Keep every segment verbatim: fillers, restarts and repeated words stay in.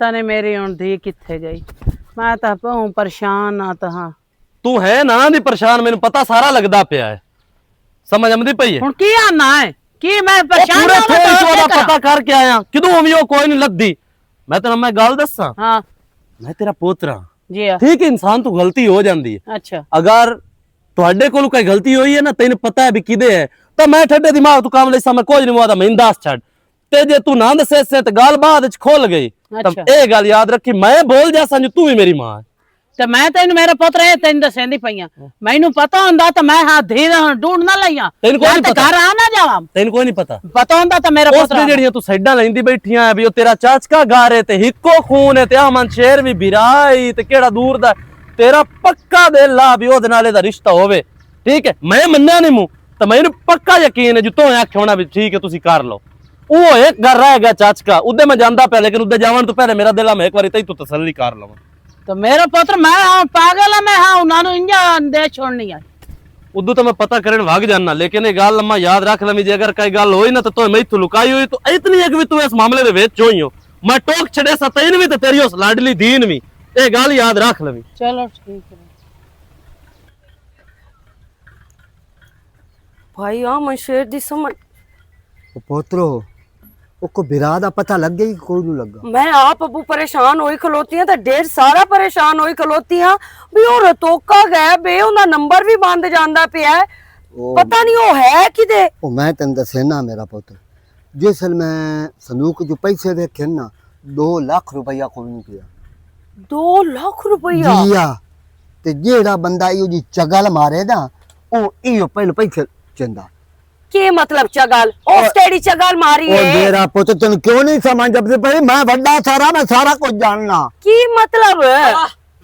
تنے میری ہن دھی کتھے گئی؟ میں تاں بہوں پریشان آ تاں۔ تو ہے نا دی پریشان، مینوں پتہ سارا لگدا پیا ہے۔ سمجھ آمدی پئی ہے؟ ہن کی آنا ہے؟ کی میں او پریشان پورے آواں تھے تو اس ودا کیا کراں؟ پتہ کر کے آیا، کدوں ہوئی او کوئی نہیں لدی۔ میں تینوں میں گل دساں، ہاں۔ میں تیرا پوترا۔ جی ہاں۔ ٹھیک ہے، انسان تو غلطی ہو جاندی ہے۔ اچھا۔ اگر تہاڈے کول کوئی غلطی ہوئی ہے نا، تینوں پتہ ہے بھی کدے ہے، تاں میں ٹھڈے دماغ تو کام لئی سا، میں کچھ نہیں موادا، میں دس چھڈ۔ تے جے تو نہ دسے سے تے گل بعد وچ کھل گئی، تاں اچھا۔ اے گل یاد رکھی، میں بول جا سا جو تو ہی میری ماں ہے۔ تے میں تینوں میرا پتر اے تینوں دسیندی پئی آں۔ مینوں پتہ ہوندا تے میں ہاں دھی دا ڈھونڈ نہ لئیاں۔ تینوں کوئی میں نہیں تے پتہ۔ گھر آ نہ جاواں۔ تینوں کوئی نہیں پتہ۔ پتہ ہوندا تے میرا اس پتر نے آ۔ جڑیاں تو سائیڈاں لیندی بیٹھیاں ہے بھی او تیرا چاچکا گھر ہے تے ہکو خون ہے تے احمد شیر بھی بھرا ہی تے کیڑا دور دا ہے۔ تیرا پکا دل لا بھی او دے نالے دا رشتہ ہووے۔ ٹھیک ہے، میں مننا نہیں منہ، تے مینوں پکا یقین ہے جو تو آکھیا ہونا بھی ٹھیک ہے، تسی کر لو۔ او ایک گھر رہ گیا چاچکا، اودے میں جاندا پیا، لیکن اودے جاون تو پہلے میرا دل آ، میں ایک واری تئی تو تسلی کر لواں۔ تو میرا پتر، میں ہاں پاگل ہاں، میں ہاں انہاں نوں انجا اندے چھوڑنی ہے۔ ادو تو میں پتہ کرن وگ جانا، لیکن یہ گل اما یاد رکھ لویں، جے اگر کوئی گل ہوئی نا تو تو میں اتھوں لکائی ہوئی، تو اتنی ایک بھی تو اس معاملے دے وچ ہوئی ہو، میں ٹوک چھڑے سا تین بھی تے تیری اس لاڈلی دین بھی، یہ گل یاد رکھ لویں۔ چلو ٹھیک ہے۔ بھائی، آ منشیر دی سمجھ۔ او پوترو، او کو برا دا پتہ لگ گئی کہ کوئی نوں لگا؟ میں آپ ابو پریشان ہوئی کھلوتی ہاں تے ڈھیر سارا پریشان ہوئی کھلوتی ہاں بھی او رتوکا غائب ہے، اوندا نمبر بھی بند جاندا پیا ہے۔ او پتہ نہیں او ہے کدے۔ او میں تینوں دسے نا میرا پتر، جس ویل میں صندوق جو پیسے ویکھے نا، دو لاکھ روپیہ کوئی نہیں پیا۔ دو لاکھ روپیہ؟ جی ہاں۔ تے جیڑا بندہ ایہو جی چگل مارے نا، او ایہو پہلو پیسے چندا۔ کی مطلب چگل؟ اس او، کیڑی چگل ماری او ہے؟ میرا پتر، تینوں کیوں نہیں سمجھ آندی پئی؟ میں وڈا سارا، میں سارا کچھ جاننا۔ کی مطلب؟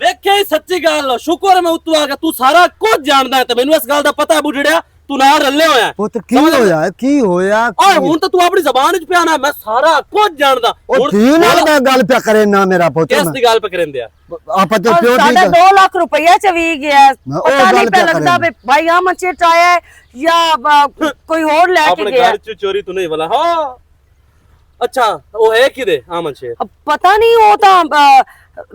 ویکھے ہی سچی گل، شکر ہے میں اتوں آ گیا، تو سارا کچھ جاندا ہے تے مینوں اس گل دا پتہ ہے بڈھڑیا، تو نال رلے ہویا ہے۔ پتر، کی سمجھ ہویا ہے؟ کی ہویا؟ اوئے، کی؟ ہن تے تو اپنی زبان وچ پیا نا، میں سارا کچھ جاندا۔ او ہن دین نال بول۔ میں گل پیا کرے نا میرا پتر، کس میں دی گل پہ کریندے آ؟ آپ تے اور پیو ساڈا ٹھیک ہے۔ دو لاکھ روپیہ چوی گیا ہے۔ میں او پتہ نہیں گل پیا پیا لگدا کرے۔ بھائی، آ مچے ٹایا ہے یا، آ، کوئی ہور لے کے اپنے گیا۔ گھر چ چوری تو نہیں والا، ہاں۔ اچھا، وہ ہے کدے آمن شیر؟ اب پتہ نہیں، وہ تو، آ،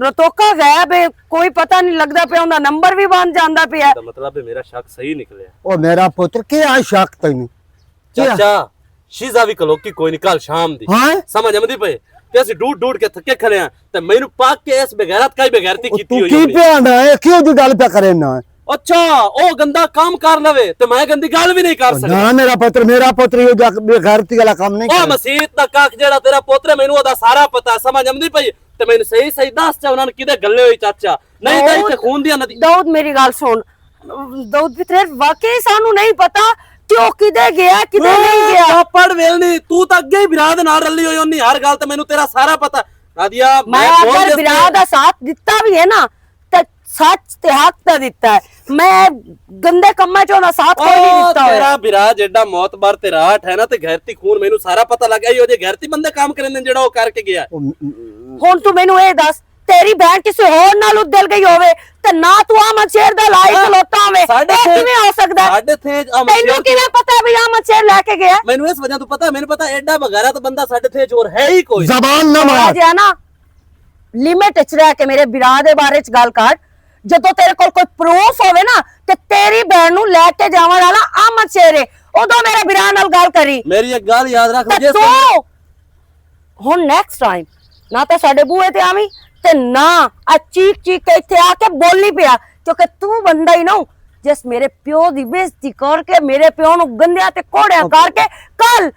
رتوکا غائب ہے، کوئی پتہ نہیں لگدا پیا، اوندا نمبر بھی بند جاندا پیا۔ دا مطلب ہے میرا شک صحیح نکلیا۔ او میرا پتر، کیا شک تینوں؟ کیا؟ چاچا، شیزا بھی کلوکی کوئی نہیں، کل شام دی۔ ہاں؟ سمجھ آمدی پئی؟ تے اسی ڈوڈ ڈوڈ کے تھکے کھڑے ہیں، تے مینوں پاک کے اس بغیرت کا ہی بغیرتی او کیتی تو ہوئی کی ہوئی۔ پیا نا ہے؟ کیوں جو گل پیا کرے نا؟ اچھا، او گندا کام کر لوے تے میں گندی گل بھی نہیں کر او سکدا۔ نہ میرا پتر، میرا پتر یہ جا بے غیرتی والا کام نہیں او کرے۔ مسیت دا کاک جیڑا تیرا پتر ہے، مینوں اودا سارا پتہ ہے، سمجھ آمدی پئی؟ تے مینوں صحیح صحیح دس چا انہاں نے کدے گلے ہوئی چاچا؟ نہیں تے داؤد، ایتھے خون دیاں ندی۔ داؤد، میری گل سن۔ داؤد پتر، واقعی سانوں نہیں پتہ کہ او کدے گیا، کدے نہیں گیا۔ او پڑھ ویل نہیں، تو تاں اگے ہی برا دے نال رلی ہوئی ہونی، ہر گل تے مینوں تیرا سارا پتہ۔ نادیا، میں میں بول اگر دے برا دا ساتھ دتا بھی ہے نا، تے سچ تے حق دا دتا ہے۔ میں گندے کماں چوں دا ساتھ کوئی نہیں او، دتا ہویا۔ تیرا برا جیڈا معتبر تے راٹھ ہے نا، تے غیرتی خون، مینوں سارا پتہ لگ گیا، او جے غیرتی بندے کام کرن دے جیڑا او کر کے گیا۔ او، م-، م-، ہن تو مینوں اے دس، تیری بہن کسے ہور نال ادل گئی ہووے، تے نہ تو آ مچھیر دا لائی ہاں، کھلوتا ہووے، ساڈے اے تے، کیویں ہو سکدا ہے؟ ساڈے تے آ مچھیر تینوں کیویں پتہ ہے بھی آ مچھیر لے کے گیا؟ مینوں اس وجہ تو پتہ ہے، مینوں پتہ ایڈا بغیرت بندہ ساڈے تے چور ہے ہی کوئی۔ زبان نہ مار۔ جے نا، لمٹ اچ رہ کے میرے برا دے بارے چ گل کر۔ جدوں تیرے کول کوئی پروف ہووے نا کہ تیری بہن نوں لے کے جاون والا احمد شیر ہے، اودوں میرے برا نال گل کری۔ میری ایک گل یاد رکھ، تے جس تو ہن نیکسٹ ٹائم نہ تے ساڈے بوئے تے آویں تے نہ آ چیک چیک کے ایتھے آ کے بولنی پیا، کیونکہ تو بندہ ہی نہ ہو جس میرے پیو دی بےعزتی کر کے، میرے پیو نوں گندیاں تے کوڑیاں کر کے کل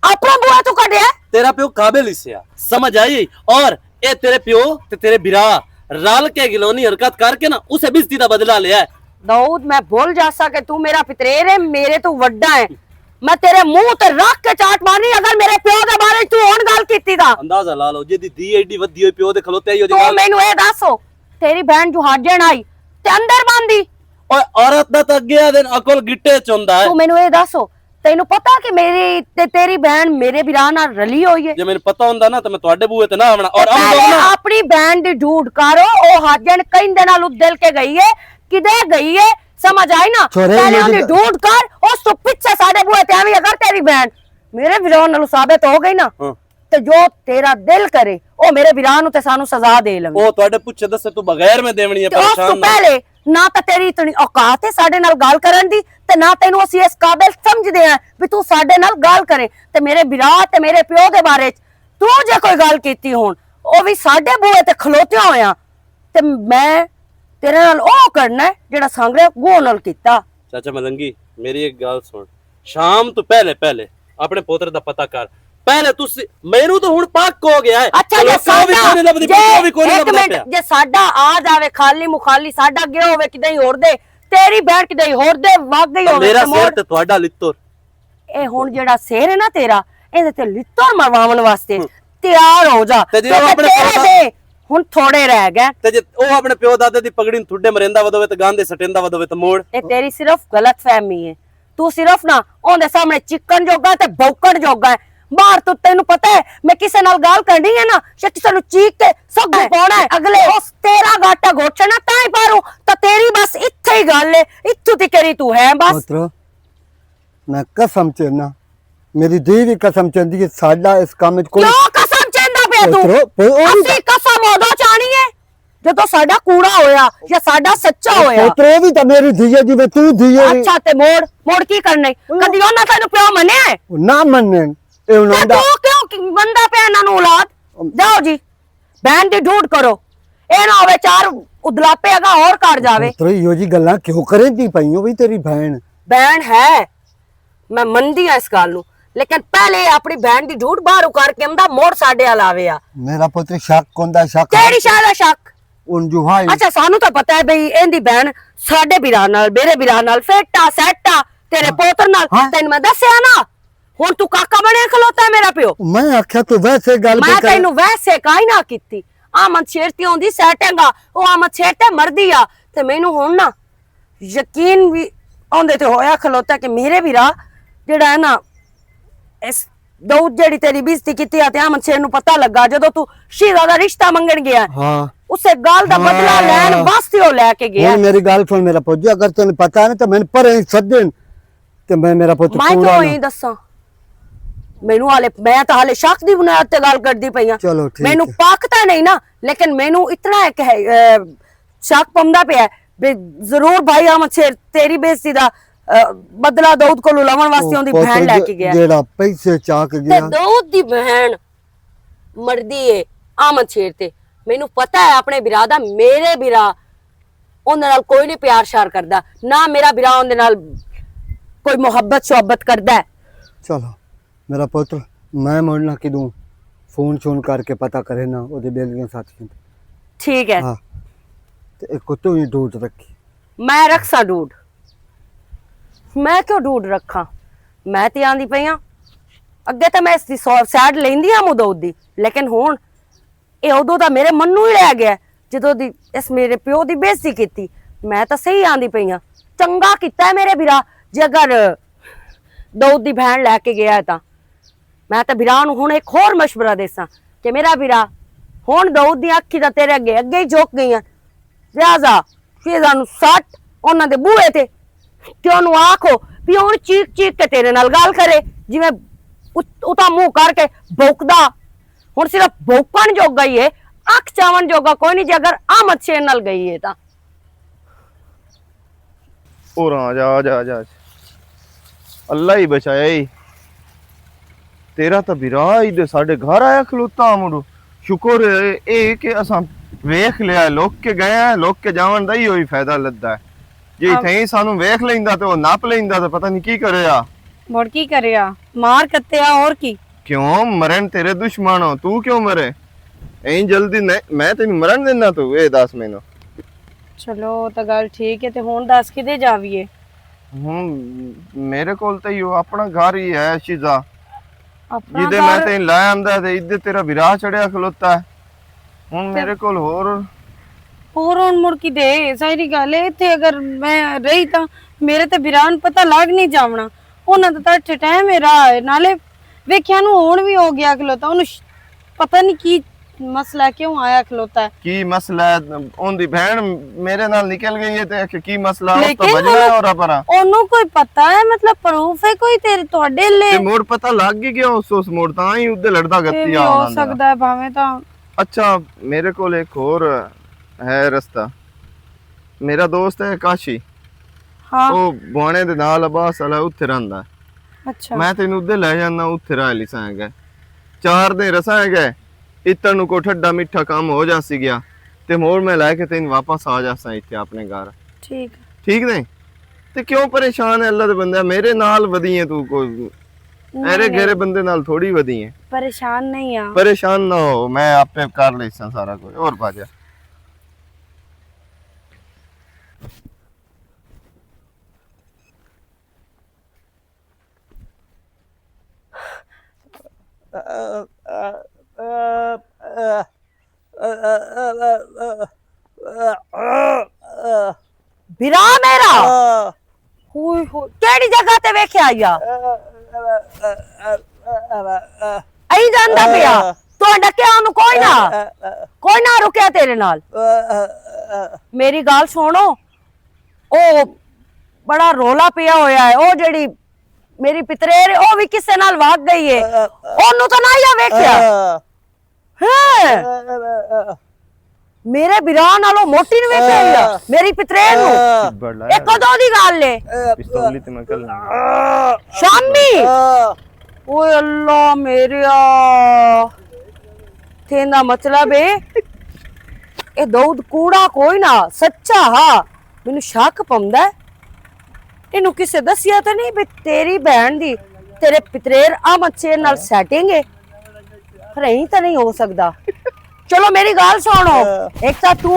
اپنا بوا تو کڈیا۔ تیرا پیو قابل ہی سیا، سمجھ آئی؟ اور اے تیرے پیو تے تیرے برا رل کے گلونی حرکت کر کے نا اسے بےعزتی دا بدلہ لیا ہے۔ داؤد، میں بھول جاسا کہ تو میرا پتریر ہے، میرے تو وڈا ہے۔ میں تیرے منہ تے رکھ کے چاٹ مارنی اگر میرے پیو دے بارے تو ہن گل کیتی دا۔ اندازہ لا لو، جے دی دی ایڈی ودی ہوئی پیو دے کھلوتے آئی ہو جی تو گل۔ مینوں اے دسو، تیری بہن جو ہاجن آئی تے اندر باندھی۔ اوئے عورت دا تاں اگے آ دن عقل گٹے چ ہوندا ہے۔ تو مینوں اے دسو، تینوں پتا کہ میری تے تیری بہن میرے بھرا نال رلی ہوئی ہے؟ جے مینوں پتا ہوندا نا تے میں تہاڈے بوئے تے نہ آونا۔ اور تے پہلے اپنی بہن دی ڈھونڈ کرو، او ہاجن کہیں دے نال ادل کے گئی ہے، کدے گئی ہے، سمجھ آئی نا؟ چھوڑے پہلے اوندی ڈھونڈ کر، اس تو پچھے ساڈے بوئے تے آویں۔ اگر تیری بہن میرے بھرا نال ثابت ہو گئی نا، ہاں۔ تے جو تیرا دل کرے، او میرے بھرا نوں تے سانوں سزا دے لویں۔ او تہاڈے پچھے دسے تو بغیر میں دیونی ہے، تے اس پریشان تو نہ۔ پہلے نہ تے تیری اتنی اوقات ہے ساڈے نال گل کرن دی، تے نہ تینوں اسی اس قابل سمجھدے ہیں بھی تو ساڈے نال گل کرے۔ تے میرے بھرا تے میرے پیو دے بارے چ تو جے کوئی گل کیتی ہون، او وی ساڈے بوئے تے کھلوتیاں ہویاں، تے میں تیرے نال او کرنا ہے جڑا سانگرے گو نال کیتا۔ چاچا ملنگی، میری ایک گل سن۔ شام تو پہلے پہلے اپنے پوتر دا پتہ کر۔ پہلے تس، مینوں تو ہن پک ہو گیا ہے۔ اچھا، جے لوکاں بھی ساڈا، کوئی نہیں لبدی، جے پتہ بھی کوئی نہیں ایک لبدا منٹ، پیا۔ جے ساڈا آ جاوے خالی مخالی، ساڈا گیا ہوے کدے ہور دے، تیری بہن کدے ہور دے وگ گئی ہوے میرا تے سر موڑ۔ تے تہاڈا لتر۔ اے ہن جیڑا سر ہے نا تیرا، اے تے لتر مرواون واسطے ہم۔ تیار ہو جا۔ تے جے او کیونکہ اپنے تیرے پوتر دے ہن تھوڑے رہ گئے۔ تے جے او اپنے پیو دادے دی پگڑی نوں تھڈے مریندا ودوے تے گاندے سٹیندا ودوے تے موڑ۔ اے تیری صرف غلط فہمی ہے۔ تو صرف نہ اوندے سامنے چکن جوگا تے بھوکن جوگا ہے۔ باہر تو تینوں پتہ ہے، میں کسے نال گل کرنی ہے نا، یا کسے نوں چیک کے سب پاؤنا ہے۔ اگلے اس تیرا گاٹا گھوٹنا تاں ہی پاروں، تاں تیری بس اتھے ہی گل ہے، اتھوں تے کری تو ہے بس۔ پترو، میں قسم چینا، میری دھی بھی قسم چیندی ہے، ساڈا اس کام وچ کوئی کیوں قسم چیندا پیا تو؟ پترو، پترو، او بھی اسی قسم اودوں چانی ہے جدوں ساڈا کوڑا ہویا یا ساڈا سچا ہویا۔ پترو بھی تے میری دھی ہے، جی میں تو دھی ہے۔ اچھا، تے موڑ، موڑ کی کرنا ہے؟ کدی انہاں تینوں پیو منیا ہے؟ نہ منن۔ اے انہاں تے دا تو کیوں کی مندا پیا انہاں نوں اولاد؟ جاؤ جی، بہن دی ڈھوٹ کرو۔ اے نہ ہوے چار ادلاپے اگا اور کر جاوے۔ پترو، یو جی گلاں کیوں کریں دی پئی ہو بھی تیری بہن؟ بہن ہے، میں مندی ہاں اس گل نوں، لیکن پہلے اپنی بہن دی ڈھوٹ باہر اکار کے امدا موڑ ساڈے ال آوے آ۔ میرا پتر شک ہوندا، شک کیڑی شاہ دا شک؟ ان جو ہاں ہی۔ اچھا، سانو تو پتہ ہے بھئی ایندی بہن ساڈے بھرا نال، میرے بھرا نال فٹ آ، سیٹ آ، تیرے ہاں۔ پوتر نال، ہاں۔ تینوں میں دسیا نا۔ ہن تو کاکا بنیا کھلوتا ہے میرا پیو۔ میں آکھیا تو ویسے گل میں پہ کر۔ تینوں ویسے کائی نہ کیتی۔ آمد شیر تے ہوندی سیٹنگ آ، او آمد شیر تے مردی آ۔ تے مینوں ہن نا یقین وی اوندے تے ہویا کھلوتا کہ میرے بھرا جڑا ہے نا، اس دعوت جڑی تیری بےزتی کیتی آ تے احمد شیر نوں پتہ لگا جدوں تو شیزہ دا رشتہ منگن گیا ہے۔ ہاں۔ اسے گل دا بدلہ ہاں۔ لین واسطے او لے کے گیا۔ ہن میری گل سن میرا پوجو، اگر تینوں پتہ ہے نا تے مینوں پرے سدن تے میں میرا پوجو میں کیوں ہی دساں؟ مینوں حالے، میں تاں حالے شک دی بنیاد تے گل کردی پئی ہاں۔ چلو ٹھیک مینوں ہے۔ پاک تاں نہیں نا، لیکن مینوں اتنا ہے کہ، اے، شک پمدا پیا ہے۔ بے، ضرور بھائی احمد شیر تیری بےزتی دا، اے، بدلہ داؤد کولوں لاون واسطے او اوندی بہن پتر لے جے-، کے گیا۔ جیڑا پیسے چاک تے گیا۔ داؤد دی بہن مردی ہے احمد شیر تے۔ مینوں پتہ ہے اپنے بھرا دا، میرے بھرا اوندے نال کوئی نہیں پیار شار کردا، نہ میرا بھرا اوندے نال کوئی محبت شحبت کردا ہے۔ چلو، میرا پتر، میں مڑنا کدوں فون شون کر کے پتہ کرے نا، او دے بیلیاں ساتھ کیتے۔ ٹھیک ہے۔ ہاں۔ تے ایک کتوں ہی ڈوڈ رکھی۔ میں رکھساں ڈوڈ؟ میں کیوں ڈوڈ رکھاں؟ میں تے آندی پئی ہاں۔ اگے تے میں اس دی سو-، سائیڈ لیندی ہاں مدعو دی، لیکن ہن اے ادوں دا میرے منوں ہی رہ گیا ہے، جدوں دی اس میرے پیو دی بےزتی کیتی۔ میں تاں صحیح آندی پئی ہاں، چنگا کیتا ہے میرے بھرا، جے اگر داؤد دی بہن لے کے گیا ہے تاں۔ میں تاں بھرا نوں ہن ایک ہور مشورہ دیساں کہ میرا بھرا، ہن داؤد دی اکھی تاں تیرے اگے اگے ہی جھک گئیاں، لہذا فیضا نوں سٹ انہاں دے بوئے تے، تے انہوں آکھو بھی ہن چیک چیک کے تیرے نال گل کرے، جویں ات-، اتھاں منہ کر کے بھوکدا۔ ہن صرف بھوکن جوگا ہی ہے، اکھ چاون جوگا کوئی نہیں۔ جے اگر احمد شیر نال گئی ہے تاں۔ اور آ جا، آ جا، آ جا۔ اللہ ہی بچایا ہی۔ تیرا تاں بھرا ہی دے ساڈے گھر آیا کھلوتا آ مڑو۔ شکر اے، اے کہ اساں ویکھ لیا، لوک کے گئے ہیں، لوک کے جاون دا ہی ہوئی فائدہ لدا ہے۔ جے ہاں۔ اتھے ہی سانو ویکھ لیندا تے او نپ لیندا تے پتہ نہیں کی کریا۔ مڑ کی کریا؟ مار کتے آ، اور کی؟ کیوں مرن تیرے دشمن ہو، تو کیوں مرے؟ این جلدی نہیں، میں تینوں مرن دینا، تو اے دس مینوں۔ چلو، او تاں گل ٹھیک ہے، تے ہن دس کدے جاویے؟ ہن میرے کول تے یو اپنا گھر ہی ہے شیزا۔ اپنا جدے میں گھر؟ تین لایا آندا تے ادھر تیرا بھرا چڑھیا کھلوتا ہے۔ ہن تے میرے کول ہور ہور ہن مڑ کی دے، ساری گل ہے، اتھے اگر میں رہی تاں میرے تے بھرا نوں پتہ لگ نہیں جاونا۔ انہاں دا تاں اٹھے ٹائم ہے راہ ہے، نالے ویکھیا نوں ہن وی ہو گیا کھلوتا، انہوں ش-، پتہ نہیں کی مسئلہ کیوں آیا کھلوتا ہے؟ کی مسئلہ ہے؟ اوندی بہن میرے نال نکل گئی ہے تے آکھے کی مسئلہ؟ اس تو لیکن بھجنا ہے اور اپنا۔ اونوں کوئی پتہ ہے، مطلب، پروف ہے کوئی تیرے، تہاڈے لے؟ تے موڑ پتہ لگ ہی گیا اس، اس موڑ تاں ہی اودے لڑدا گتی آ ہو سکدا ہے، بھاویں تاں۔ اچھا، میرے کول ایک ہور ہے رستہ۔ میرا دوست ہے کاشی، ہاں۔ او بوانے دے نال عباس والا اتھے رہندا ہے۔ اچھا۔ میں تینوں ادھر لے جانا، اتھے رہ لیساں ہے گئے۔ چار دن رساں ہے گئے، اتھر نوں کوئی ٹھڈا میٹھا کام ہو جاسی گیا، تے مور میں لے کے تین واپس آ جاساں اتھے اپنے گھر۔ ٹھیک۔ ٹھیک نہیں؟ تے کیوں پریشان ہے اللہ دے بندے؟ میرے نال ودی ہے تو کوئی، نہیں، ایرے گھیرے نہیں۔ بندے نال تھوڑی ودی ہے۔ پریشان نہیں آ۔ پریشان نہ ہو، میں آپ پہ کر لیساں سارا کچھ۔ اور باجا۔ برا میرا۔ ہوئے ہوئے، کیڑی جگہ تے ویکھیا آیا؟ ائی جاندا پیا۔ تو ڈکیا اونوں کوئی نہ، کوئی نہ رکیا تیرے نال۔ میری گل سنو، او بڑا رولا پیا ہویا ہے۔ او جڑی میری پتریر ہے، او وی کسے نال واگ گئی ہے۔ اونوں تو نہ یا ویکھیا۔ ہاں۔ میرے برا نالوں موٹی نوں ویکھیا ہی آ، میری پترین نوں۔ اے کدوں دی گل اے؟ پستولی تے میں کل لوں۔ شامی۔ اوئے اللہ میریا۔ تھیندا مطلب اے، اے داؤد کوڑا کوئی نہ، سچا ہا۔ مینوں شک پوندا ہے۔ اینوں کسے دسیا تے نہیں بھی تیری بہن دی، تیرے پتریر احمد شیر نال سیٹنگ ہے؟ رہی تے نہیں ہو سکدا۔ چلو میری گل سنو، ایک تاں تو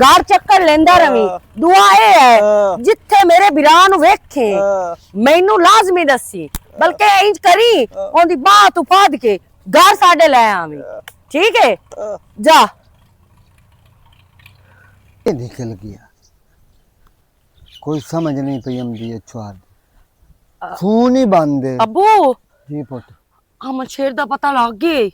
گار چکر لیندا رہی، دعا اے ہے، جتھے میرے بھرا نوں ویکھے، مینوں لازمی دسی، بلکہ انج کری، اون دی باہ تو پھاد کے گار ساڈے لے آویں، ٹھیک ہے؟ جا۔ نکل گیا۔ کوئی سمجھ نہیں پئی آمدی ہے چھوار دی۔ آ، فون ہی بند ہے۔ ابو! جی پتر۔ احمد شیر دا پتہ لگ گیا؟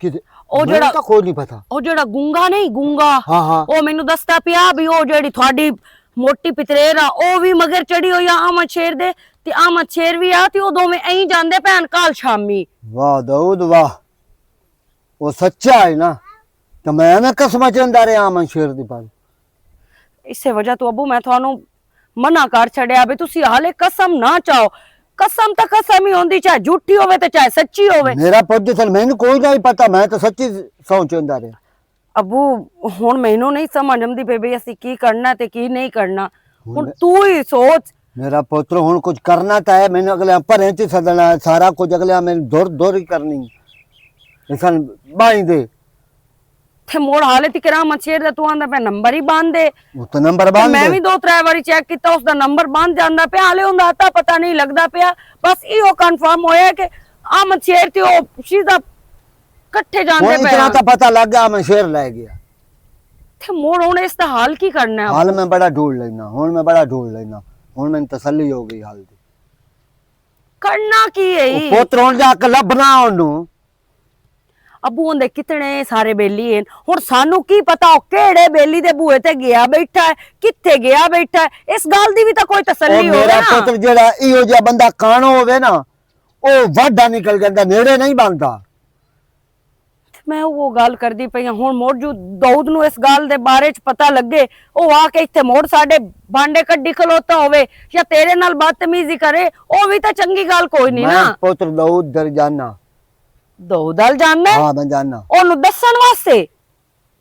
کدھر؟ او مینوں جڑا، تاں کوئی نہیں پتا۔ او جڑا گونگا نہیں، گونگا؟ ہاں، ہاں۔ او مینوں دسدا پیا بھی او جڑی تھوڑی موٹی پتریر آ، او وی مگر چڑھی ہوئی آ احمد شیر دے، تے احمد شیر وی آ، تے او دوویں ایں جاندے پین کال شامی۔ واہ داؤد واہ۔ او سچا ہے نا، تے میں ایویں قسماں چ رہندا رہیا ہاں شیر دی پل۔ اسے وجہ تو ابو میں تھانوں منع کر چھڈیا بھی تسی حالے قسم نہ چاہو۔ قسم تے قسم ہی ہوندی، چاہے جھوٹی ہوے تے چاہے سچی ہوے۔ میرا پت جسن مینوں کوئی نہیں پتا، میں تو سچی سوچ رہندا رہیا۔ ابو، ہن مینوں نہیں سمجھ آندی پئی بھی اسی کی کرنا تے کی نہیں کرنا۔ ہن ہن تو ہی سوچ۔ میرا پتر، ہن کچھ کرنا تا ہے، مینوں اگلے پریں چ سدنا ہے، سارا کچھ اگلے میں دور دور ہی کرنی ہے۔ انسان بائی دے۔ تے موڑ حالے تے کرام اچھیر دا تو آندا پہ نمبر ہی بند ہے۔ وہ تو نمبر تے بند میں ہے۔ بھی دو ترے واری چیک کیتا، اس دا نمبر بند جاندا پیا، حالے اوندا اتا پتہ نہیں لگدا پیا۔ بس ایہو کنفرم ہویا کہ آمد شیر تے او شیزا کٹھے جاندے ہن پے اتنا آں۔ تاں پتہ لگ گیا، میں شیر لے گیا۔ تے موڑ ہن اس دا حال کی کرنا ہے؟ حال میں بڑا ڈھونڈ لینا، ہن میں بڑا ڈھونڈ لینا، ہن میں تسلی ہو گئی حال دی۔ کرنا کی ہے او ای؟ پتر ہن جا کے لبھنا اونوں۔ ابو ہوندے کتنے سارے بیلی ہیں، ہن سانو کی پتا او کیڑے بیلی دے بوئے تے گیا بیٹھا ہے، کتھے گیا بیٹھا ہے، اس گل دی بھی تاں کوئی او تسلی ہوے میرا نا۔ پتر جیڑا ایہو جہا بندہ کانو ہوے نا، او وڈا نکل جاندا، نیڑے نہیں بندا۔ تے میں او گل کردی پئی ہاں، ہن مڑ جو داؤد نو اس گل دے بارے چ پتہ لگے، او آ کے اتھے مڑ ساڈے بانڈے کڈی کھلوتا ہوے یا تیرے نال بدتمیزی کرے، او وی تاں چنگی گل کوئی نہیں میں نا۔ پتر داؤد در جانا۔ داؤد ال جانا ہے؟ ہاں، میں جانا۔ اونوں دسن واسطے؟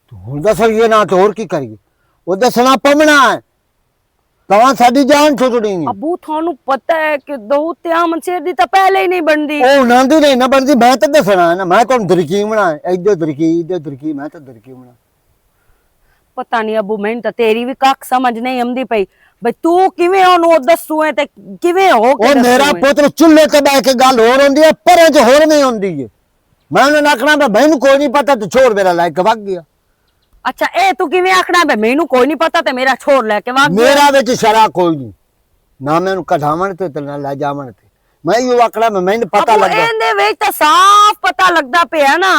تو ہن دسن یہ نہ تو ہور کی کریے؟ او دسنا پمنا ہے۔ تاں ساڈی جان چھٹنی ہے۔ ابو، تھانوں پتہ ہے کہ داؤد تے آمن شیر دی تاں پہلے ہی نہیں بندی۔ او انہاں دی نہیں نہ بندی، میں تے دسنا ہے نا، میں تانوں درکی بنا ہے، ایدے درکی، ایدے درکی، میں تے درکی بنا۔ پتہ نہیں ابو، میں تاں تیری وی کک سمجھ نہیں آمدی پئی۔ بھئی تو کیویں اونوں او دسو ہے تے کیویں ہو کے او دسو میرا ہے؟ پتر چولہے تے بیٹھ کے گل ہور ہوندی ہے، پرے جو ہور نہیں ہوندی ہے۔ میں انہاں نے آکھنا، میں، مینوں کوئی نہیں پتا، تے چھوڑ میرا لے کے وگ گیا۔ اچھا، اے تو کیویں آکھنا، میں، مینوں کوئی نہیں پتا تے میرا چھوڑ لے کے وگ گیا؟ میرا وچ شرع کوئی نہیں، نہ میں انہوں کڈھاون تے، تے نہ لے جاون تے۔ میں ایہو آکھنا، میں، مینوں پتا ابو، لگا۔ ایندے وچ تاں صاف پتا لگدا پیا نا،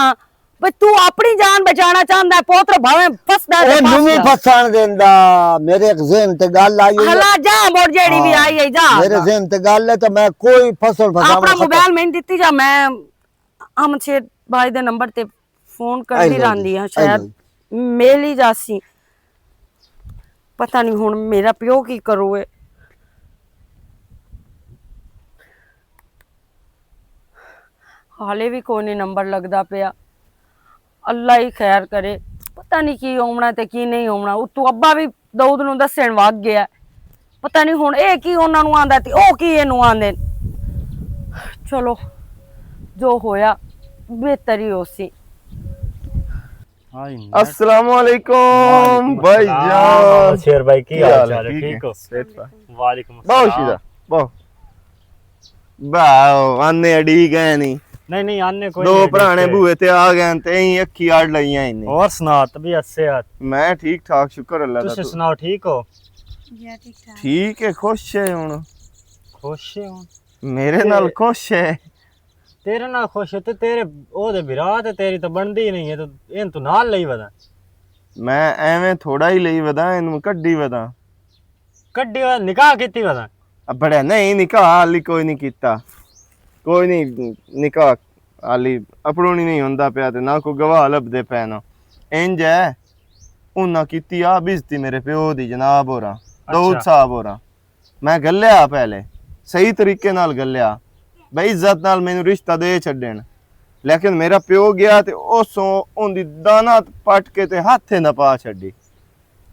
بس تو اپنی جان بچانا چاہندا ہے، پوتر بھاویں پھسدا ہے تے او نوں پھس وی جا۔ پھسن دیندا۔ میرے ذہن تے گل آئی ہوئی ہے۔ ہلا جا، مڑ جیڑی وی ہاں، آئی ہے، جا۔ میرے ذہن تے گل ہے تے میں کوئی فصل فساونا اپنا ختم۔ موبائل میں دتی جا، میں احمد شیر بھائی دے نمبر تے فون کردی رہندی ہاں، شاید مل ہی جاسی۔ پتہ نہیں ہن میرا پیو کی کرو ہے۔ حالے بھی کوئی نہیں نمبر لگدا پیا۔ اللہ ہی خیر کرے۔ پتہ نہیں کی ہونا تے کی نہیں ہونا۔ اتو ابا بھی داؤد نوں دسن وگ گیا۔ پتہ نہیں ہن اے کی انہاں نوں آندا تے او کی اینوں آندے۔ چلو، جو ہویا، بہتر ہی ہوسی۔ السلام علیکم، بھائی جان۔ شیر بھائی، کی حال چال ہے؟ ٹھیک ہو؟ وعلیکم السلام۔ بہت شیدہ، بہت۔ باؤ، آنے اڈی گئے نہیں۔ نہیں، نہیں، آنے کوئی دو نہیں اڈی پرانے بوئے تے آ گئے تے ایں اکھی آڑ لئیاں ہی نہیں۔ اور سنا، طبیعت صحت؟ میں ٹھیک ٹھاک، شکر اللہ دا۔ تسی سناؤ، ٹھیک ہو؟ جی، ٹھیک ٹھاک۔ ٹھیک ہے، خوش ہے ہن۔ خوش ہے ہن؟ میرے نال خوش ہے۔ تیرے نال خوش ہے تے تیرے، او دے بھرا تے تیری تے بندی نہیں ہے، تے این تو نال لئی ودا۔ میں ایویں تھوڑا ہی لئی ودا، اینوں کڈی ودا۔ کڈی ودا، نکاح کیتی ودا؟ اب بڑا نہیں، نکاح حالی کوئی نہیں کیتا۔ کوئی نہیں، نکاح حالی اپنوں نہیں ہوندا پیا تے نہ کوئی گواہ لبدے پے نو۔ انج ہے، انہاں کیتی آ بزتی میرے پیو دی جناب ہوراں، داؤد صاحب ہوراں۔ میں گلیا پہلے، صحیح طریقے نال گلیا، بے عزت نال مینوں رشتہ دے چھڈن۔ لیکن میرا پیو گیا تے اس سوں ان دی دانا پٹ کے تے ہتھ نہ پا چھڈی۔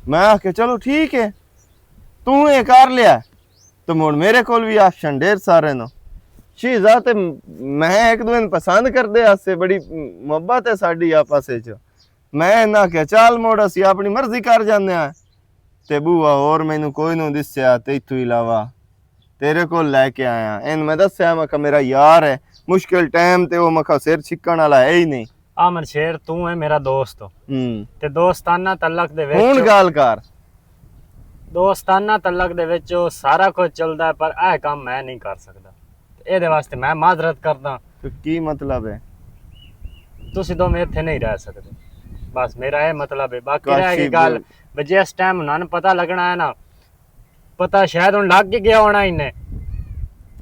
میں آکھیا، "چلو ٹھیک ہے، توں اے کر لیا۔" تو مڑ میرے کول بھی آپشن ڈھیر سارے نو۔ شیزا تے میں ایک دوے نوں پسند کردے آسے، بڑی محبت ہے ساڈی آپس وچ۔ میں انہاں آکھیا، "چل مڑ، اسی اپنی مرضی کر جاندے ہاں۔" تے بوا ہور مینوں کوئی نوں دسیا، تے اتھوں علاوہ تیرے کول لے کے آیا۔ این میں دسیا، میں کہا، "میرا یار ہے، مشکل ٹائم تے او، میں کہا، سر چھکن والا ہے ہی نہیں۔" آمن شیر، تو ہے میرا دوست۔ ہوں۔ تے دوستانہ تعلق دے وچ ہن گل کر۔ دوستانہ تعلق دے وچ او سارا کچھ چلدا ہے، پر اے کام میں نہیں کر سکدا۔ اے دے واسطے میں معذرت کردا۔ تو کی مطلب ہے؟ تسی دوویں اتھے نہیں رہ سکدے۔ بس میرا اے مطلب ہے۔ باقی رہ گئی گل، وے جس ٹائم انہاں نوں پتہ لگنا ہے نا، پتہ شاید ہن لگ ہی گیا ہونا انہیں۔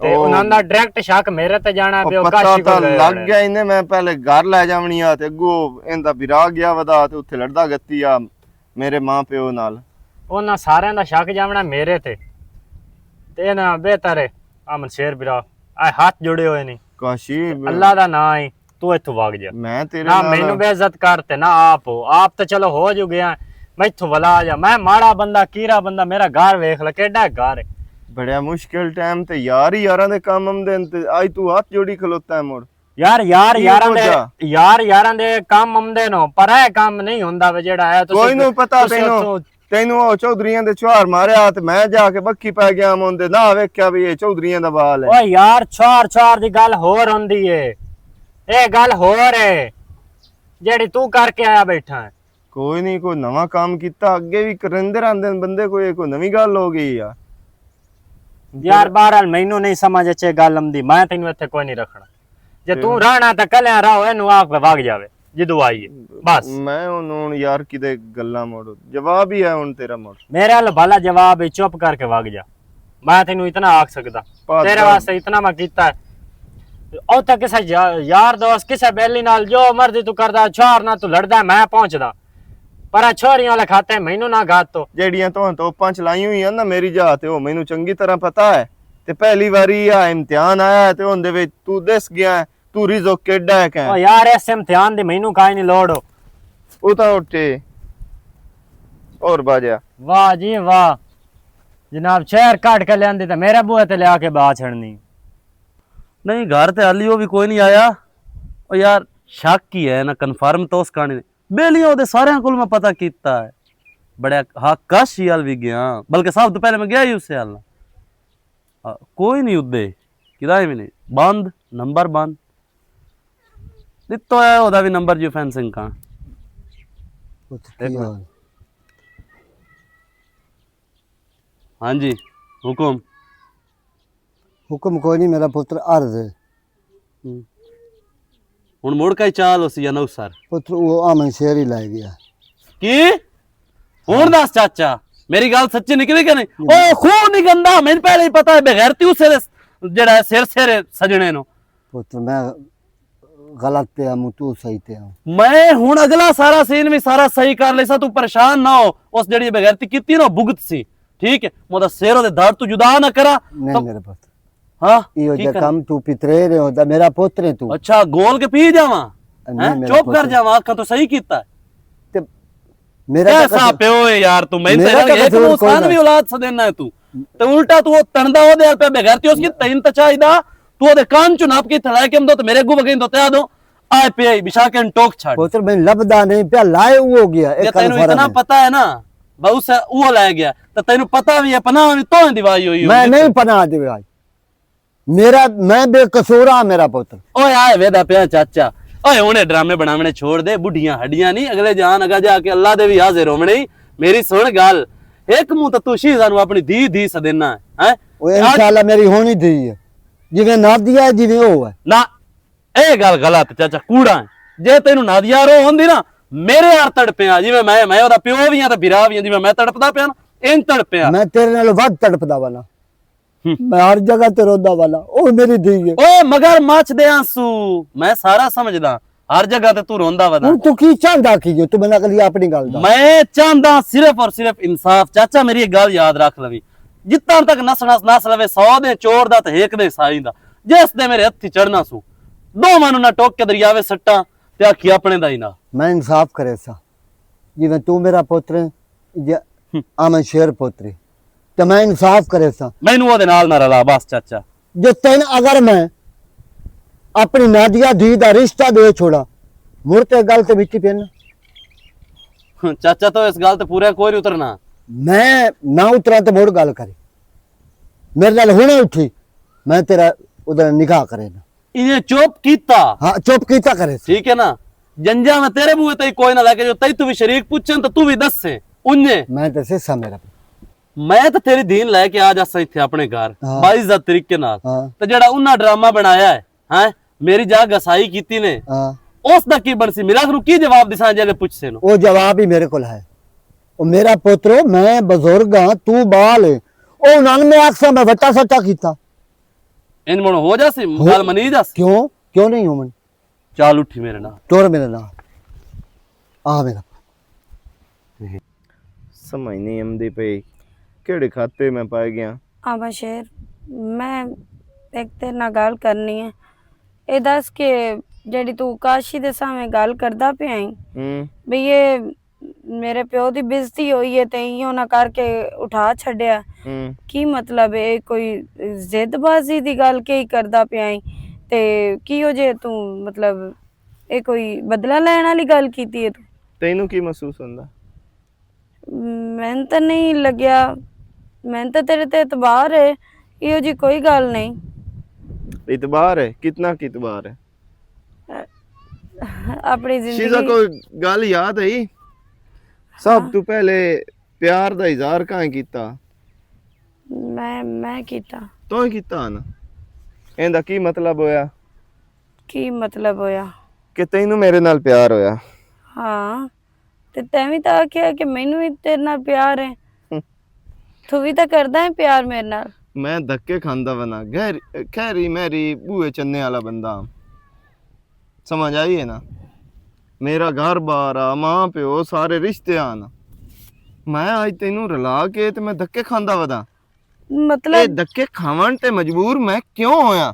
تے او، انہاں دا ڈائریکٹ شک میرے تے جانا او پیا، پتہ کاشی کول تاں گئے لگ ہونے۔ گیا انہیں، میں پہلے گھر لے جاونی آ تے اگوں ایندا بھرا گیا ودا تے اتھے لڑدا گتی آ میرے ماں پیو نال۔ انہاں سارے دا شک جاونا میرے تے۔ تے نہ بہتر ہے، امن شیر برا، اے ہاتھ جڑے ہوئے نہیں۔ کاشی تے اللہ دا نام ہے، تو اتھوں بھاگ جا۔ میں تیرے نہ نال مینوں بے عزت کر تے نہ آپ ہو۔ آپ تے چلو ہو جو گیا، میں اتھوں ولا جا۔ میں ماڑا بندہ، کیرا بندہ، میرا گھر ویکھ لے، کیڈا گھر ہے۔ بڑا مشکل ٹائم تے یار ہی یاراں دے کم آمدے نے تے آج تو ہاتھ جوڑی کھلوتا ہے مڑ۔ یار، یار، یاراں دے، یار، یاراں دے کم آمدے نو، پر اے کم نہیں ہوندا وے جیڑا ہے۔ تسی کوئی نو پتہ تسی تینوں، اتھوں تینوں او چودھریاں دے چھوار ماریا تے میں جا کے بکی پے گیا مون دے نہ ویکھیا بھی اے چودھریاں دا بال ہے۔ او یار، چھوار، چھوار دی گل ہور ہوندی ہے۔ اے گل ہور ہے، جیڑی تو کر کے آیا بیٹھا ہے۔ کوئی نہیں، کوئی نواں کام کیتا، اگے بھی کریندے رہندے نے بندے، کوئی، کوئی نویں گل ہو گئی یار۔ یار، بہرحال، مینوں نہیں سمجھ اچے گل امدی، میں تینوں اتھے کوئی نہیں رکھنا۔ جے توں رہنا تاں کلیاں رہو، اینوں آکھ وگ جاوے، جدوں آئیے۔ بس۔ میں ہن، ہن یار کدے گلاں مڑ، جواب ہی ہے ہن تیرا مڑ۔ میرے ال بھلا جواب ہی، چپ کر کے وگ جا۔ میں تینوں اتنا آکھ سکدا۔ تیرے واسطے اتنا میں کیتا ہے۔ او تاں کسے یا-، یار دوست، کسے بیلی نال جو مرضی تو کردا، چھوار نہ تو لڑدا، میں پہنچدا۔ پر اے چھوریاں والے کھاتے مینوں نہ گھاتو۔ جیڑیاں تو توپاں چلائیاں ہوئیاں نا میری جا تے، او مینوں چنگی طرح پتہ ہے۔ تے پہلی واری آ امتحان آیا ہے تے اوندے وچ تو دس گیا ہے، تو رزق کیڈا ہے کہیں۔ او یار، اس امتحان دی مینوں کائیں نہیں لوڑ ہو۔ او تاں اٹھے۔ اور باجا۔ واہ جی واہ۔ جناب، شہر کٹ کے لیاندی تے میرے بوئے تے لیا کے با چھڑنی۔ نہیں، گھر تے حالی وہ بھی کوئی نہیں آیا۔ او یار، شک ہی ہے نا، کنفرم تو اس کہانی نے۔ بیلیاں دے سارے کول میں پتہ کیتا ہے۔ بڑے ہاں کش ہی حال بھی گیا، بلکہ سب تو پہلے میں گیا ہی اسے حال۔ آ، کوئی نہیں ادے، کدا ہی بھی نہیں۔ بند، نمبر بند۔ دتو ہے اودا بھی نمبر جو فینسنگ کا۔ ہاں جی، حکم۔ حکم کوئی نہیں، میرا پتر عرض ہے۔ ہوں۔ ہن مڑ کئی چال ہو سی یا نو سر؟ پتر، وہ آمن شیر ہی لائے گیا۔ کی؟ ہن دس چاچا، میری گل سچی نکلی کہ نہیں؟ او خون نہیں گندا، مینوں پہلے ہی پتا ہے بغیرتی اس سر، جڑا ہے سر سر سجنے نو۔ پتر، میں غلط تے ہوں، تو صحیح تے ہوں۔ میں ہن اگلا سارا سین بھی سارا صحیح کر لیسا، تو پریشان نہ ہو۔ اس جڑی بغیرتی کیتی نا، بھگت سی، ٹھیک ہے؟ میں دا سر دے درد تو جدا نہ کرا۔ نہیں تو میرے پتر، ہاں، یہ کی جا کرنا؟ کم تو پترے رہے ہو، دا میرا پتر ہے تو۔ اچھا، گول کے پی جاواں؟ نہیں، ہیں؟ میرا چپ کر پتر۔ جاواں، آکھاں تو صحیح کیتا ہے۔ تے میرا کیا تو حساب قصور، پہ ہوئے یار، تو میں میرا تیرا تو ایک قصور کوئی نقصان نہ۔ بھی اولاد سے دینا ہے تو۔ تے الٹا تو وہ تندا ہو دے پہ بغیرتی اس کی تین تچائی دا، تو دے کان چ ناپ کے تھڑا کے ہم دو تو میرے گو بگین دو تے آ دو، آئے پہ آئی بشا کے ٹوک چھاڑ۔ پتر میں لبدا نہیں پیا، لائے وہ ہو گیا، یہ ایک کل تینوں فرق اتنا ہے۔ پتا ہے نا، بہو سے وہ لے گیا، تو تینوں پتا بھی ہے، پناہ بھی تو دیوائی ہوئی میں ہوئی۔ نہیں پناہ دیوائی۔ میرا، میں بے قصور ہاں، میرا پتر۔ اوئے آئے ویدا پیا چاچا۔ اوئے ہنے ڈرامے بناونے چھوڑ دے، بڈھیاں ہڈیاں نہیں، اگلے جان اگا جا کے اللہ دے بھی حاضر ہوونے۔ میری سن گل، ایک منہ تے تو شیزا نو اپنی دھی دھی سدینا ہے، ہیں؟ اوئے تے آج انشاءاللہ میری ہونی دھی ہے، جویں نادیہ ہے، جویں او ہے۔ نہ، اے گل غلط چاچا، کوڑا ہے۔ جے تینوں نادیہ رو ہوندی نا، میرے یار تڑپیا، جویں میں، میں اودا پیو بھی ہاں تے بھرا بھی ہاں، جویں میں تڑپدا پیا نا، ان تڑپیا۔ میں تیرے نال ود تڑپدا والا۔ ہم۔ میں ہر جگہ تے روندا والا، او میری دھی ہے۔ اوئے مگر مچ دے آنسو، میں سارا سمجھدا۔ ہر جگہ تے تو روندا ودا۔ ہن تو کی چاہندا کی جو؟ تو میں نال اپنی گل دا۔ میں چاہندا صرف اور صرف انصاف۔ چاچا، میری ایک گل یاد رکھ لوی، جتنا تک نس نس نس لوے، سو دے چور دا تے ہیک دے سائی دا، جس دے میرے ہتھی چڑھنا سو، دو مانو نہ ٹوک کے دریاوے سٹاں تے آکھی اپنے دا ہی نہ۔ میں انصاف کرے سا، جویں تو میرا پتر ہے، جے ہم۔ آمن شیر پتر ہے، تے میں انصاف کرے سا۔ مینوں او دے نال نہ رلا بس چاچا۔ جو تین اگر میں اپنی نادیہ دھی دا رشتہ دے چھوڑا، مڑ تے گل تے مٹی پین۔ چاچا تو اس گل تے پورا کوئی نہیں اترنا۔ میں نہ اترا تے مڑ گل کرے، میرے نال ہنے اٹھی، میں تیرا ادھر نکاح کرے نا۔ انہیں چپ کیتا۔ ہاں، چپ کیتا کرے سی۔ ٹھیک ہے نا؟ جنجا میں تیرے بوئے تئی کوئی نہ لے کے جو تئی تو بھی شریک پوچھن تو تو بھی دس سے۔ انہیں۔ میں دسے سا میرا۔ میں تو تیری دین لے کے آ جاسا ایتھے اپنے گھر۔ ہاں۔ باعزت طریقے نال۔ ہاں۔ تے جڑا انہاں ڈرامہ بنایا ہے، ہیں؟ میری جا گسائی کیتی نے۔ ہاں۔ اس دا کی بنسی؟ میرا نو کی جواب دساں جے پوچھ سے نو؟ او جواب ہی میرے کول ہے۔ او میرا پوترو، میں بزرگ ہاں، تو بال ہے۔ او انہاں نے میں آکھساں میں وٹا سٹا کیتا۔ ان من ہو جاسی، ہو-، گل منی جاسی۔ کیوں؟ کیوں نہیں ہو من؟ چال اٹھی میرے نال۔ ٹر میرے نال۔ آ میرا۔ سمجھ نہیں آمدی پئی، کیڑے کھاتے میں پائے گیا؟ آبا شیر، میں ایک تیرے نال گل کرنی ہے۔ اے دس کہ جیڑی تو کاشی دے سامنے گل کردا پیا ہیں، ہوں۔ بھئی اے میرے پیو دی بےعزتی ہوئی ہے تے ایوں نہ کر کے اٹھا چھڈیا۔ ہوں۔ کی مطلب ہے، کوئی ضد بازی دی گل کئی کردا پیا ہیں؟ تے کی ہو جے تو، مطلب، اے کوئی بدلہ لین والی گل کیتی ہے تو؟ تینوں کی محسوس ہوندا؟ میں تے نہیں لگیا، میں تے تیرے تے اعتبار ہے، ایہو جی کوئی گل نہیں۔ اعتبار ہے؟ کتنا کی اعتبار ہے؟ اپنی زندگی شیزا، کوئی گل یاد آئی؟ سب ہاں۔ تو پہلے پیار دا اظہار کہاں کیتا؟ میں، میں کیتا۔ تو ہی کیتا نا؟ ایندا کی مطلب ہویا؟ کی مطلب ہویا؟ کہ تینوں میرے نال پیار ہویا۔ ہاں۔ تے تیں وی تاں آکھیا کہ مینوں وی تیرے نال پیار ہے۔ ہم۔ تو وی تاں کردا ہے پیار میرے نال۔ میں دھکے کھاندا ونا، گہری، خیری میری بوئے چنے والا بندہ ہاں۔ سمجھ آئی ہے نا؟ میرا گھر بار آ، ماں پیو، سارے رشتے آن۔ میں آج تینوں رلا کے تے میں دھکے کھاندا ودا۔ مطلب اے دھکے کھاون تے مجبور میں کیوں ہویا؟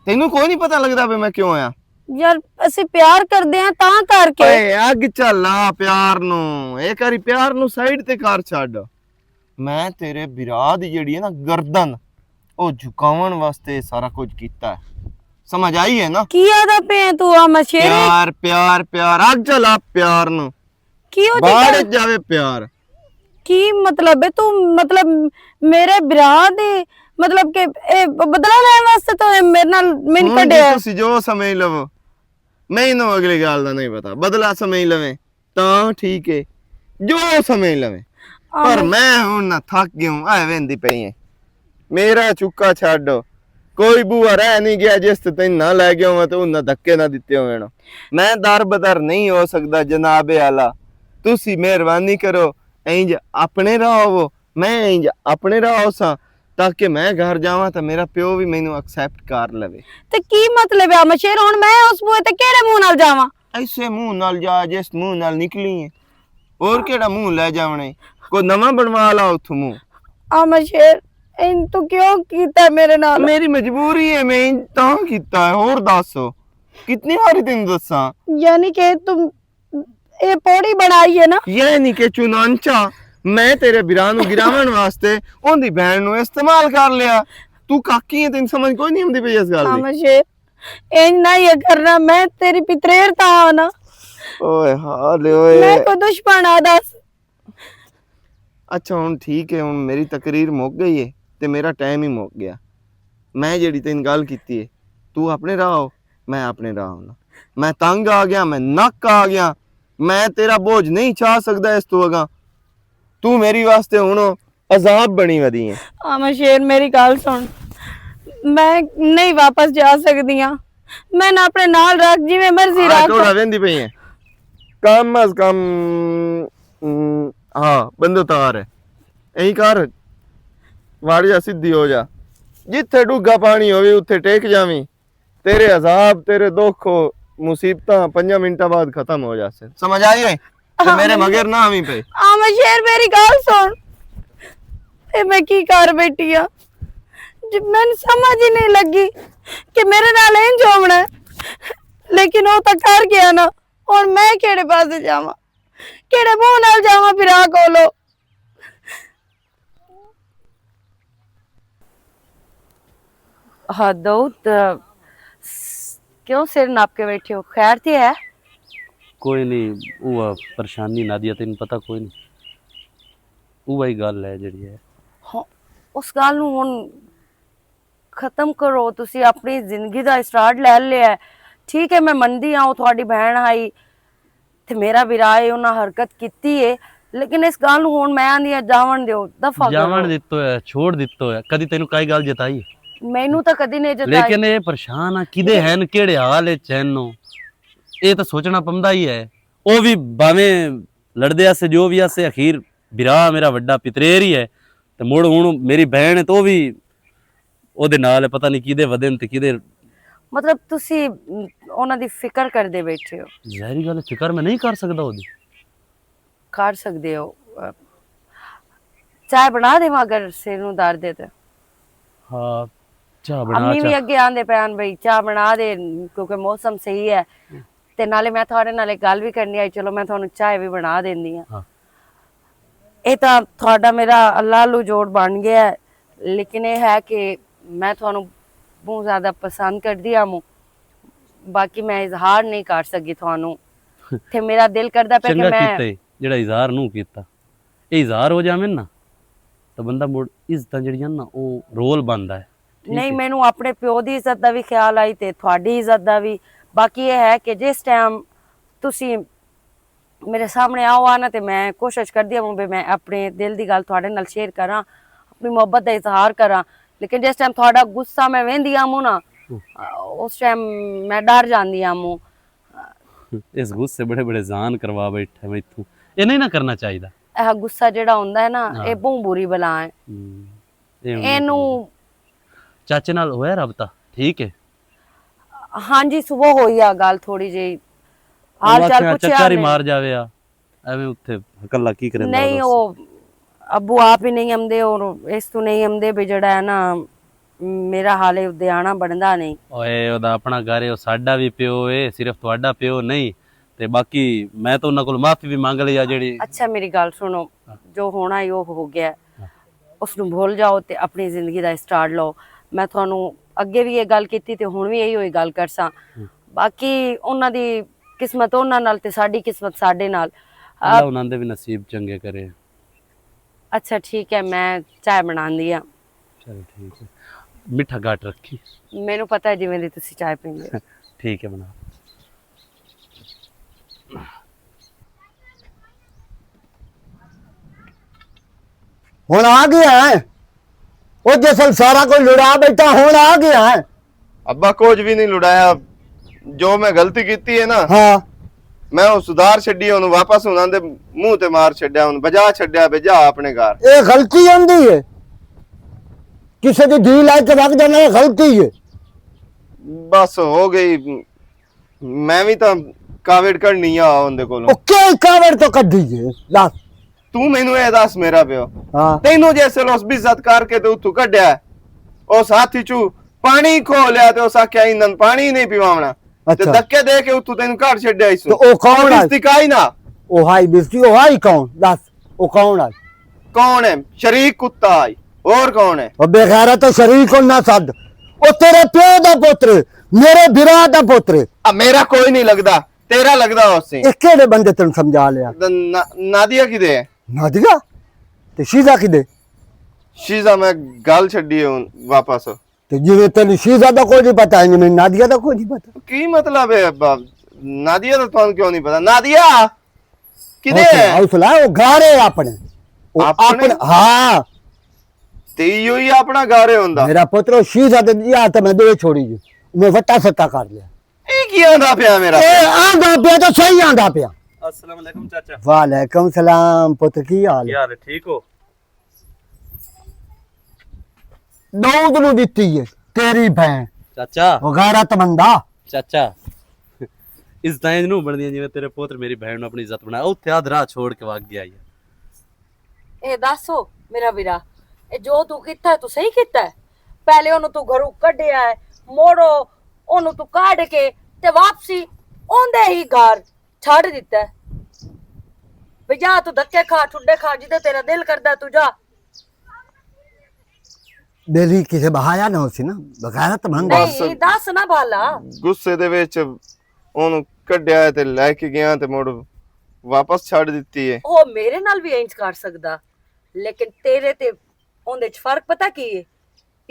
تینوں کوئی نہیں پتہ لگدا پے میں کیوں ہویا؟ یار، اسی پیار کردے ہاں تاں کر کے۔ اے اگ چلا پیار نو، اے کری پیار نو سائیڈ تے کر چھڈ۔ میں تیرے بھرا دی جیڑی ہے نا گردن، او جھکاون واسطے سارا کچھ کیتا ہے۔ سمجھ آئی ہے نا؟ کی آدا پے تو آ مشیرے؟ پیار، پیار، پیار، اگ چلا پیار نو۔ کی ہو جی باڑ کر جاوے پیار۔ کی مطلب ہے تو، مطلب، میرے برا دے، مطلب کہ اے بدلہ لین واسطے تو اے میرے نال مل ہن جی کڈیا؟ تسی جو سمجھ لو، میں انہوں اگلی گال دا نہیں پتا، بدلہ سمجھ لویں تاں ٹھیک ہے، جو سمجھ لویں۔ پر میں ہن نہ تھک گیا ہوں، آئے ویندی پئی ہیں، میرا چکا چھڈو، کوئی بوا رہ نہیں گیا جس تے تین نہ لے گیا ہوا تے انہاں دھکے نہ دتے ہوئے نا۔ میں در بدر نہیں ہو سکدا جناب اعلیٰ۔ تسی مہربانی کرو، انج اپنے راہ ہوو، میں انج اپنے راہ ہو ساں، تاکہ میں گھر جاواں تے میرا پیو بھی مینوں ایکسپٹ کر لوے۔ تے کی مطلب ہے مشیر، ہن میں اس بوئے تے کیڑے منہ نال جاواں؟ ایسے منہ نال جا جس منہ نال نکلی ہے۔ اور کیڑا منہ لے جاونے؟ کوئی نواں بنوا لا اتھوں منہ۔ آ مشیر، ان تو کیوں کیتا ہے میرے نال؟ میری مجبوری ہے، میں ان تاں کیتا ہے۔ اور دس، کتنی واری تینوں دساں؟ یعنی کہ تم اے پوڑی بنائی ہے نا؟ یہ نہیں کہ چنانچہ میں تیرے برا نو گراون واسطے اوندی بہن نو استعمال کر لیا۔ تو کاکی ہے، تین سمجھ کوئی نہیں آندی پئی اس گل ہاں دی۔ مشیر، انج نہ یہ کرنا، میں تیری پتریر تا ہاں نا۔ اوئے حال اوئے۔ میں کوئی دشمن آ دس؟ اچھا ہن ٹھیک ہے، ہن میری تقریر مک گئی ہے تے میرا ٹائم ہی مک گیا۔ میں جیڑی تین گل کیتی ہے، تو اپنے راہ ہو، میں اپنے راہ ہونا۔ میں تنگ آ گیا، میں نک آ گیا، میں تیرا بوجھ نہیں چاہ سکدا اس تو اگاں۔ تو میری واسطے ہن عذاب بنی ودی ہے۔ آ مشیر، میری گل سن، میں نہیں واپس جا سکدی ہاں۔ میں نہ اپنے نال رکھ، جویں مرضی آ رکھ۔ ٹوڑا ویندی پئی ہے۔ کم از کم، ام، ہاں، بندو تار ہے۔ اینی کر، واڑی جا، سدھی ہو جا۔ جتھے ڈوگا پانی ہووی، اتھے ٹیک جاویں۔ تیرے عذاب، تیرے دکھ، مصیبتاں پنجاں منٹاں بعد ختم ہو جاسے۔ سمجھ آئی ہے؟ تے میرے مگر نہ آویں پے۔ آ مشیر، میری گل سن۔ اے میں کی کر بیٹھی ہاں؟ جی، مینوں سمجھ ہی نہیں لگی کہ میرے نال انج ہونا ہے۔ لیکن او تاں کر گیا نا، ہن میں کیڑے پاسے جاواں؟ کیڑے منہ نال جاواں بھرا کولو؟ ہاں، دعوت، س-، کیوں سر ناپ کے بیٹھے ہو؟ خیر تے ہے؟ کوئی نہیں، وہ پریشانی نادیہ، تین پتہ کوئی نہیں۔ وہ ہی گل ہے جڑی ہے۔ ہاں، اس گل نوں ہن ختم کرو، تسی اپنی زندگی دا اسٹارٹ لے لیا ہے۔ ٹھیک ہے، میں مندی ہاں، وہ تہاڈی بہن آئی، تے میرا ویرا اے، انہاں حرکت کیتی اے، لیکن اس گل نوں ہن میں آندی آں، جاون دیو، دفع کرو۔ جاون دتو ہے، چھوڑ دتو ہے۔ کدی تینوں کائی گل جتائی؟ مینوں تاں کدی نہیں جتائی۔ لیکن اے پریشان آ، کدے ہن، کیڑے حال اچ ہن او؟ اے تاں سوچنا پمدا ہی ہے۔ او وی باویں لڑدے آسے، جو وی آسے، اخیر ویرا میرا وڈا پتریر ہی ہے۔ تے مڑ ہن میری بہن ہے، تے او وی او دے نال پتہ نہیں کیدے ودن تے کیدے۔ مطلب، تسی، م، انہاں دی فکر کردے بیٹھے ہو؟ ظاہری گل ہے، فکر میں نہیں کر سکدا او دی۔ کر سکدے ہو۔ چائے بنا دیواں اگر سر نوں درد ہے تے؟ ہاں، چاہ بنا، امی وی چاہ۔ اگے آندے پے ہن بھئی، چاہ بنا دے، کیونکہ موسم صحیح ہے۔ تے نالے میں تھوڑے نال ایک گل وی کرنی آئی، چلو میں تھانوں چائے وی بنا دیندی ہاں۔ ہاں۔ اے تاں تہاڈا میرا اللہ لو جوڑ بن گیا ہے، لیکن اے ہے کہ میں تہانوں بہت زیادہ پسند کردی آں موں، باقی میں اظہار نہیں کر سکی تہانوں۔ تے میرا دل کردا پیا کہ چنگا میں کیتا ای، جڑا اظہار نو کیتا۔ اے اظہار ہو جاوے نا، تاں بندہ مڑ عزتاں جڑیاں نا، او رول بندا ہے۔ ٹھیک نہیں، ہے۔ مینوں اپنے پیو دی عزت دا وی خیال آئی تے تہاڈی عزت دا وی۔ باقی اے ہے کہ جس ٹائم تسی میرے سامنے آؤ آ نا، تے میں کوشش کردی ہوں بھی میں اپنے دل دی گل تہاڈے نال شیئر کراں، اپنی محبت دا اظہار کراں۔ لیکن جس ٹائم تہاڈا غصہ میں ویندی آموں نا، ہوں۔ اس ٹائم میں ڈر جاندی آموں۔ اس غصے بڑے بڑے زان کروا بیٹھے میں اتھوں۔ یہ نہیں نہ کرنا چاہیے۔ اے غصہ جڑا ہوندا ہے نا، ہاں۔ اے بہت بری بلا ہے۔ ہوں۔ اے ہوندا اینوں چاچے نال ہویا رابطہ؟ ٹھیک ہے۔ ہاں جی، صبح ہوئی آ گل تھوڑی جی۔ حال چال پوچھیا چکر ہی میں۔ مار جاوے آ، ایویں اتھے اکلا کی کریندا نہیں، او ابو آپ ہی نہیں آمدے اور اس تو نہیں آمدے بھی جڑا ہے نا، میرا حال ہے، اودے آنا بندا نہیں۔ اوئے، اودا اپنا گھر ہے، او ساڈا بھی پیو ہے، صرف تہاڈا پیو نہیں۔ تے باقی میں تو انہاں کول معافی بھی مانگ لئی آ جڑی۔ اچھا، میری گل سنو، ہاں۔ جو ہونا ہی وہ ہو گیا۔ ہاں۔ اس نوں بھول جاؤ تے اپنی زندگی دا اسٹارٹ لو۔ میں تھانوں اگے بھی یہ گل کیتی تے ہن بھی یہی ہوئی گل کرساں۔ ہوں۔ باقی انہاں دی قسمت انہاں نال تے ساڈی قسمت ساڈے نال۔ اللہ انہاں دے بھی نصیب چنگے کرے۔ اچھا ٹھیک ہے، میں چائے بناندی ہاں۔ چلو ٹھیک ہے، میٹھا گھٹ رکھی۔ مینوں پتہ ہے جویں دی تسی چائے پیندے ہو۔ ٹھیک ہے، بنا۔ ہن آ گیا ہے۔ او جسل سارا کوئی لڑا بیٹھا، ہن آ گیا ہے۔ ابا، کچھ بھی نہیں لڑایا۔ جو میں غلطی کیتی ہے نا، ہاں۔ میں او سدھار چھڈی، اونوں واپس انہاں دے منہ تے مار چھڈیا، اونوں بجا چھڈیا، بے جا اپنے گھر۔ اے غلطی ہوندی ہے، کسے دی دھی لائی کے رکھ دینا، اے غلطی ہے۔ بس ہو گئی، میں بھی تاں کاوڑ کڈنی آ اوندے کولوں۔ او کیا کاوڑ تو کڈی ہے؟ دس۔ تو مینوں اے دس میرا پیو، ہاں۔ تینوں جیسے لوس بھی عزت کر کے تے اتھوں کڈیا ہے، او ساتھی چوں پانی کھو لیا تے اس آکھیا، "انہاں نوں پانی نہیں پیواونا۔" تے اچھا۔ دھکے دے کے اتھوں تینوں کڈ چھڈیا اس تو نوں۔ او کون آئی؟ بستیکا ہی نہ۔ او ہائی بستی، او ہائی کون؟ دس، او کون آئی؟ کون ہے؟ شریک کتا آئی، اور کون ہے؟ او بے غیرت، تو شریک کون نہ سد۔ او تیرے پیو دا پتر، میرے برا دا پتر۔ آ میرا کوئی نہیں لگدا، تیرا لگدا اس سے۔ اے کیڑے بندے تینوں سمجھا لیا؟ نا-، نادیہ کدے ہے؟ نادیہ؟ تے شیزا کدے؟ شیزا میں گل چھڈی ہے ہن واپس۔ تے جویں تینوں شیزا دا کوئی نہیں پتا، انج میں نادیہ دا کوئی نہیں پتا۔ کی مطلب ہے ابا؟ نادیہ دا تانوں کیوں نہیں پتا؟ نادیہ کدے؟ حوصلہ، حوصلہ، او گھر ہے اپنے۔ او اپنے؟ اپنے، ہاں۔ تے ایہو ہی اپنا گھر ہے ہوندا۔ میرا پتر، او شیزا تے یا تے میں دے چھوڑی جو۔ میں وٹا سٹا کر لیا۔ اے کی آندا پیا میرا؟ اے آندا پیا تے صحیح آندا پیا۔ السلام علیکم چاچا۔ وعلیکم السلام پتر، کی حال ہے؟ یار ٹھیک ہو؟ دعوت نو دتی ہے تیری بہن۔ چاچا۔ او غیرت مند آ۔ چاچا، عزتاں انج نوں بندیاں جویں تیرے پتر میری بہن نوں اپنی عزت بنا، او اتھے آدھ راہ چھوڑ کے وگ گیا ہے۔ اے دسو میرا ویرا، اے جو تو کیتا ہے، تو صحیح کیتا ہے؟ پہلے اونوں تو گھروں کڈیا ہے، موڑو اونوں تو کڈ کے تے واپسی اوندے ہی گھر چھڈ دتا ہے۔ وی جا تو دھکے کھا، ٹھڈے کھا، جدے تیرا دل کردا ہے تو جا۔ دلی کسے بہایا نہ ہو سی نا، بغیرت بن گیا۔ نہیں، دس نہ بھالا۔ غصے دے وچ اونوں کڈیا ہے تے لے کے گیا تے مڑ واپس چھڈ دتی ہے۔ او میرے نال وی انج کر سکدا، لیکن تیرے تے اوندے چ فرق پتہ کی ہے؟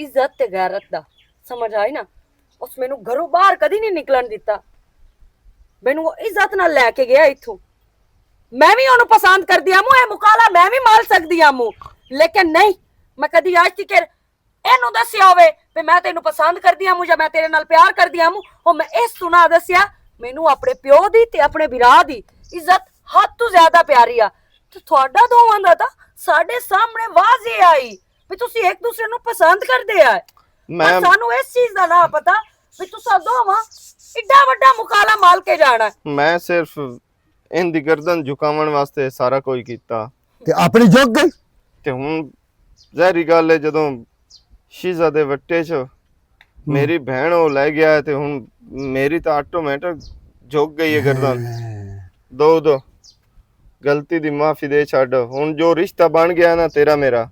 عزت تے غیرت دا۔ سمجھ آئی نا؟ اس مینوں گھروں باہر کدی نہیں نکلن دتا۔ مینوں او عزت نال لے کے گیا اتھوں۔ میں وی اونوں پسند کردی آں موں، اے مکالا میں وی مال سکدی آں موں، لیکن نہیں، میں کدی اج تک اینوں دسیا ہووے کہ میں تینوں پسند کردی آں موں یا میں تیرے نال پیار کردی آں موں، او میں اس توں نہ دسیا۔ مینوں اپنے پیو دی تے اپنے بھرا دی عزت حد توں زیادہ پیاری آ۔ تے تہاڈا دوواں دا تاں ساڈے سامنے واضح آئی بھی تسی ایک دوسرے نوں پسند کردے آ۔ میں پر سانوں اس چیز دا نہ پتا بھی تساں دوواں ایڈا وڈا مکالا مال کے جانا ہے۔ میں صرف ان دی گردن جھکاون واسطے سارا کچھ کیتا۔ تے اپنی جھک گئی۔ تے ہن ظاہری گل ہے، جدوں شیزہ دے وٹے چ میری بہن او لے گیا ہے، تے ہن میری تاں آٹومیٹک جھک گئی ہے گردن۔ دو دو غلطی دی معافی دے چھڈ۔ ہن جو رشتہ بن گیا نا تیرا میرا،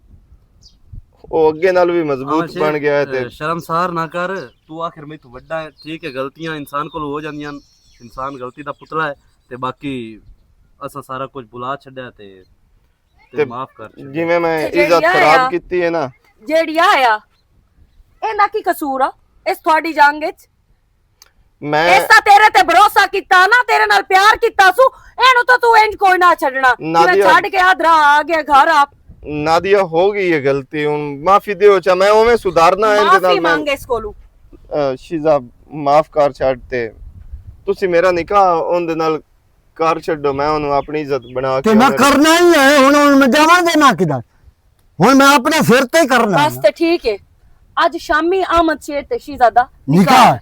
او اگے نال وی مضبوط بن گیا ہے۔ تے شرمسار نہ کر، تو آخر میں تو وڈا ہے، ٹھیک ہے، غلطیاں انسان کول ہو جاندیاں، انسان غلطی دا پتلا ہے، تے باقی اساں سارا کچھ بھلا چھڈیا تے تے معاف کر چھڈیا۔ جویں میں عزت خراب کیتی ہے نا۔ جیڑی آیا، ایندا کی قصور آ اس تہاڈی جنگ وچ؟ میں اس دا تیرے تے بھروسہ کیتا نا، تیرے نال پیار کیتا سو، اینوں تو تو انج کوئی نہ چھڈنا۔ جویں نادیہ، چھڈ کے آدھرا آ گیا گھر آپ۔ نادیہ، ہو گئی ہے غلطی، ہن معافی دیو چا، میں اوویں سدھارنا ہے، اندے نال معافی میں منگ اس کولوں۔ شیزا، معاف کر چھڈ تے تسی میرا نکاح اوندے نال کر چھڈو، میں انہوں اپنی عزت بنا کے تے میں کرنا ہی ہے۔ ہن ہن میں جاواں دے نہ کدھر، ہن میں اپنے سر تے کرنا ہے۔ بس تے ٹھیک ہے، اج شامی احمد شیر تے شہزادہ نکاح نکاح۔